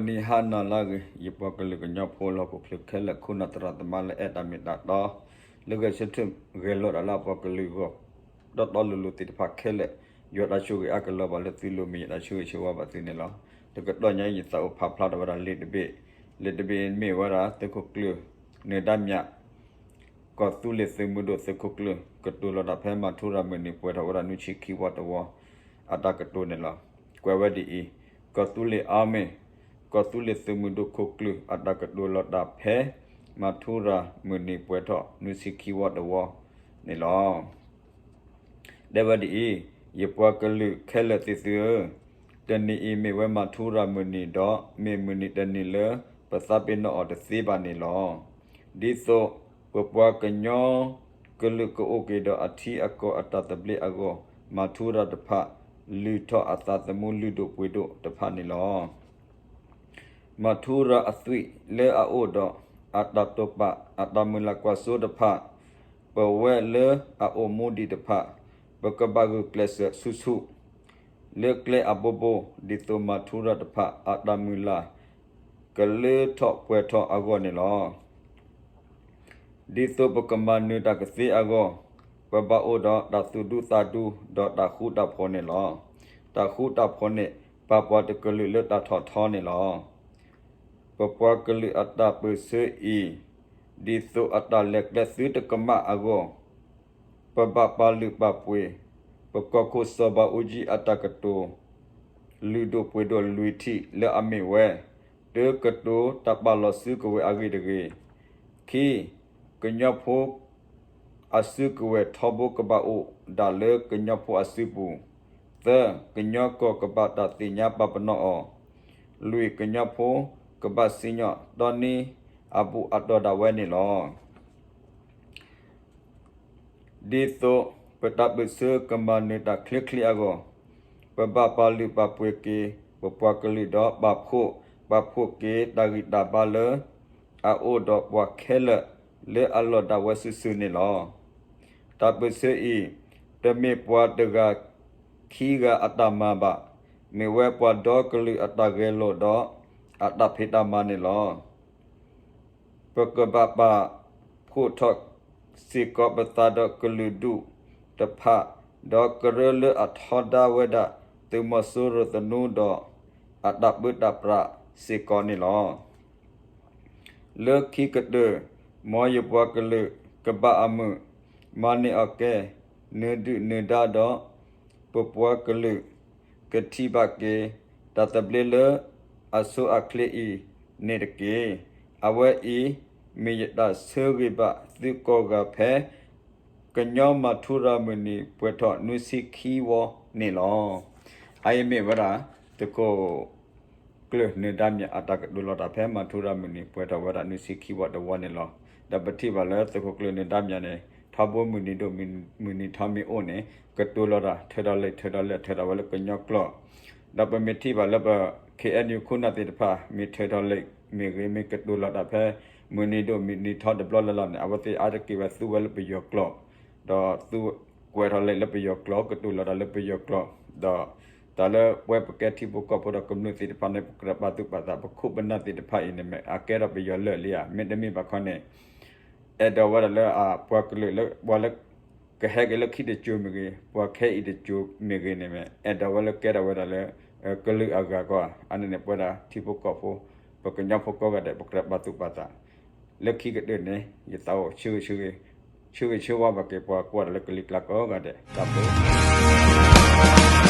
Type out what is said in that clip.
ဂီၤနံၤဟါနၤလၢအဂ့ၤ ယပှၤကလုာ်ကညီဖိလၢဟီၣ်ခိၣ်ချၢခဲလၢာ် ခိၣ်နၢ်သရၣ်သမါလၢအဲၣ်တၢ်မ့ၢ်တၢ်တီ လၢဂဲၤဆၢထၢၣ်ဂဲၤလိာ်တၢ်လၢအပှၤကလုာ်အဂီၢ် တီတီလိၤလိၤသ့ၣ်တဖၣ်ခဲလၢာ် ယွၤတၢ်ဆိၣ်ဂ့ၤအါကလီၤဘၣ်လၢသုလိၤ မ့ၢ်ယတၢ်ဆိၣ်ဂ့ၤဆၢဝါဘၣ်သုန့ၣ်လီၤ. တကတီၢ်ညါအံၤ ယသးအိၣ်ဖးဖျါထီၣ်ဝဲဒၣ်လံာ်တဘ့ၣ်, လံာ်တဘ့ၣ်မ့ၢ်ဝဲဒၣ် သုးခိၣ်ကျၢၢ်နၢၤဒါမၠး ကီၢ်သူလ့ၤသုးမုၢ်ဒိၣ်သုးခိၣ်ကျၢၢ် ကတိၤလီၤတၢ်ဖဲမၤထူရၤမုၢ်နံၤပှဲၤထီၣ်ဝဲဒၣ်နွံဆံခံဝီတဝီ အတၢ်ကတိၤန့ၣ်လီၤ. ကွဲးဝဲဒ်အံၤ, ကီၢ်သူလ့ၤအါမ့ၢ် ကီၢ်သူလ့ၤသုးမုၢ်ဒိၣ်ခိၣ်ကျၢၢ် အတၢ်ကတိၤလီၤတၢ်ဖဲ မၤထူရၤမုၢ်နံၤပှဲၤထီၣ်နွံဆံခံဝီတဝီန့ၣ်လီၤ. တဲဝဲဒ်အံၤ, ယပှၤကလုာ်ခဲလၢာ်သ့ၣ်သုဧၢ, တနံၤအံၤမ့ၢ်ဝဲမၤထူရၤမုၢ်နံၤဒီး မ့ၢ်မုၢ်နံၤတနံၤလၢ ပသးပ့ၤနီၣ်အီၤတသ့ဘၣ်န့ၣ်လီၤ. ဒ်သိးပပှၤကညီကလုာ်ကအိၣ်က့ၤဒီးအထံအကီၢ်အတၢ်သဘျ့အဂီၢ် မၤထူရၤတဖၣ် လုၢ်ထီၣ်အသးသမူလုၢ်ဒိၣ်ပှ့ၤဒိၣ်တဖၣ်န့ၣ်လီၤ. မၤထူရၤအသွံၣ်လၢအအိၣ်ဒီး အတၢ်တိာ်ပာ်အတၢ်မုၢ်လၢ်ကွၢ်စိတဖၣ်, ပဝဲလၢအအိၣ်မူဒံးတဖၣ်, ပကဘၣ်ဂုာ်ကျဲးစၢးဆူၣ်ဆူၣ် လၢကျဲအဘိဘိ ဒ်သိးမၤထူရၤတဖၣ်အတၢ်မုၢ်လၢ် ကလၢထီၣ်ပှဲၤထီၣ်အဂီၢ်န့ၣ်လီၤ. ဒ်သိးပကမၤနၢၤတၢ်ကသ့အဂီၢ်, ပဘၣ်အိၣ်ဒီးတၢ်သူၣ်ဒူသးဒူ ဒီးတၢ်ဃူတၢ်ဖိးန့ၣ်လီၤ. တၢ်ဃူတၢ်ဖိးန့ၣ် ပာ်ပှၤတကလုာ်လၢတၢ်ထီၣ်ထီန့ၣ်လီၤ. ပပှၤကလုာ်အတၢ်ပၢၢ်ဆၢအံၤ, ဒ်သိးအတၢ်လဲၤကျဲသုတကမၣ်အဂီၢ်, ပဘၣ်ပာ်လုၢ်ပာ်ပှ့ၤ ပကီၢ်ခိၣ်စီၤဘးအူကၠံအတၢ်ကတိၤ လုၢ်ဒိၣ်ပှ့ၤဒိၣ်လွံၢ်ထံၣ်လၢအမ့ၢ်ဝဲ, တၢ်ကတိၤတၢ်ပာ်လီၤစုကဝဲၤအဂ့ၢ်တဂ့ၤ, ခံ, ကညီဖိအစုကဝဲၤထီဘိကဘၣ်အိၣ်ဒၣ်လၢကညီဖိအစုပူၤ, သၢ, ကညီကီၢ်ကဘၣ်တၢ်သ့ၣ်ညါပာ်ပနီၣ်အီၤ, လွံၢ်, ကညီဖိကဘၣ်စံၣ်ညီၣ်တီနံအဘူၣ်အတီၢ်ဒၣ်ဝဲန့ၣ်လီၤ. ဒ်သိးပတၢ်ပၢၢ်ဆၢကမၤနၢၤတၢ်ချ့ချ့အဂီၢ်, ပဘၣ်ပာ်လုၢ်ပာ်ပှ့ၤက့ၤ ပပှၤကလုာ်ဒီးပာ်ဖှိၣ်ပာ်ဖှိၣ်က့ၤတၢ်ဂံၢ်တၢ်ဘါလၢ အအိၣ်ဒီးပှၤခဲလၢာ်လၢအလီၢ်ဒၣ်ဝဲစုာ်စုာ်န့ၣ်လီၤ. တၢ်ပၢၢ်ဆၢအံၤ, တမ့ၢ်ပှၤတဂၤခံဂၤအတၢ်မၤဘၣ်, မ့ၢ်ဝဲပှၤဒီကလုာ်အတၢ်ဂဲၤလိာ်ဒီး အတၢ်ဖံးတၢ်မၤန့ၣ်လီၤ. ပကဘၣ်ပာ်ဖှိၣ်ထီၣ်စ့ၢ်ကီးပသးဒီးကလုာ်ဒူၣ်တဖၣ်, ဒီးကရၢလၢအထီဒါဝဲဒၣ် သုးမီၤစိရိၤသနူဒီး အတၢ်ပၢတၢ်ပြးစ့ၢ်ကီးန့ၣ်လီၤ. လၢခံကတၢၢ်, မ်ယပှၤကလုာ်ကဘၣ်အမုာ်, မၤန့ၢ်အီၣ်ကဲ, နၢၤဒုၣ်နၢၤဒါဒီး ပပှၤကလုာ်ကထံၣ်ဘၣ်က့ၤ တၢ်သဘျ့လၢအဆိအချ့အံၤန့ၣ်တက့ၢ်. အဝဲအံၤမ့ၢ်ယတၢ်ဆၢဂ့ၤဘၣ်သုကိးဂၤဖဲ ကညီမၤထူရၤမုၢ်နံၤပှဲၤထီၣ်နွံဆံခံဝီန့ၣ်လီၤ. အအံၤမ့ၢ်ဝဲဒၣ် သုးခိၣ်ကျၢၢ်နၢၤဒါမၠးအတၢ်ကတိၤလီၤတၢ်ဖဲမၤထူရၤမုၢ်နံၤပှဲၤထီၣ်ဝဲဒၣ်နွံဆံခံဝီတဝီန့ၣ်လီၤ. ဒီးပထံၣ်ဘၣ်လၢသုးခိၣ်ကျၢၢ်နၢၤဒါမၠးန့ၣ် ထီဘိမုၢ်နံၤဒိၣ်မုၢ်နံၤထီမ့ၢ်အိၣ်န့ၣ် ကတိၤလီၤတၢ် ထုးထီၣ်လံာ် ထုးထီၣ်လဲၢ် ထုးထီၣ်ဝဲလၢကညီကျိာ် ဒီးပမ့ၢ်ထံၣ်ဘၣ်လၢပ ခ့ၣ်အဲၣ်ယူၣ် ခိၣ်နၢ်သ့ၣ်တဖၣ် မ့ၢ်ထုးထီၣ်လံာ်မ့ၢ်ဂ့ၤ မ့ၢ်ကတိၤလီၤတၢ်ဖဲ မုၢ်နံၤဒိၣ်မုၢ်နံၤထီတဘျီလၢ်လၢ်န့ၣ် အဝဲသ့ၣ်အါတက့ၢ်ဝဲသူဝဲလၢပယီၤကျိာ် ဒီးသူကွဲးထီၣ်လံာ်လၢပယီၤကျိာ် ကတိၤလီၤတၢ်လၢပယီၤကျိာ် ဒီးတၢ်လၢပဝဲပကဲထံဖိကီၢ်ဖိဒီးကမျၢၢ်သ့ၣ်တဖၣ်န့ၣ် ပကြၢးပာ်သူၣ်ပာ်သး ပခိၣ်ပနၢ်သ့ၣ်တဖၣ်အံၤန့ၣ်မ့ၢ် အကဲထီၣ်ပယီၤလၢာ်လံဧါ မ့တမ့ၢ်ဘၣ်ခီန့ၣ် အဲၣ်ဒိးဝဲဒၣ်လၢအပှၤကလုာ်လၢပှၤလၢ ကဟဲက့ၤလၢခံတစိၤမ့ၢ်ဂ့ၤ ပှၤခဲအံၤတစိၤမ့ၢ်ဂ့ၤန့ၣ်မ့ၢ် အဲၣ်ဒိးဝဲလၢကဲထီၣ်ဝဲဒၣ်လၢ ကလုာ်အဂၤကီးဧါ အန့ၣ်န့ၣ် ပဝဲဒၣ်ထံဖိကီၢ်ဖိ ပကညီဖိကိးဂၤဒဲး ပကြၢးပာ်သူၣ်ပာ်သး လၢခံကတၢၢ်န့ၣ် ယသးအိၣ်ဆၢဂ့ၤဆၢဝါဘၣ်က့ၤပှၤကိးဂၤဒဲးလၢကလံၤကျါကိးဂၤဒဲး တၢ်ဘျုး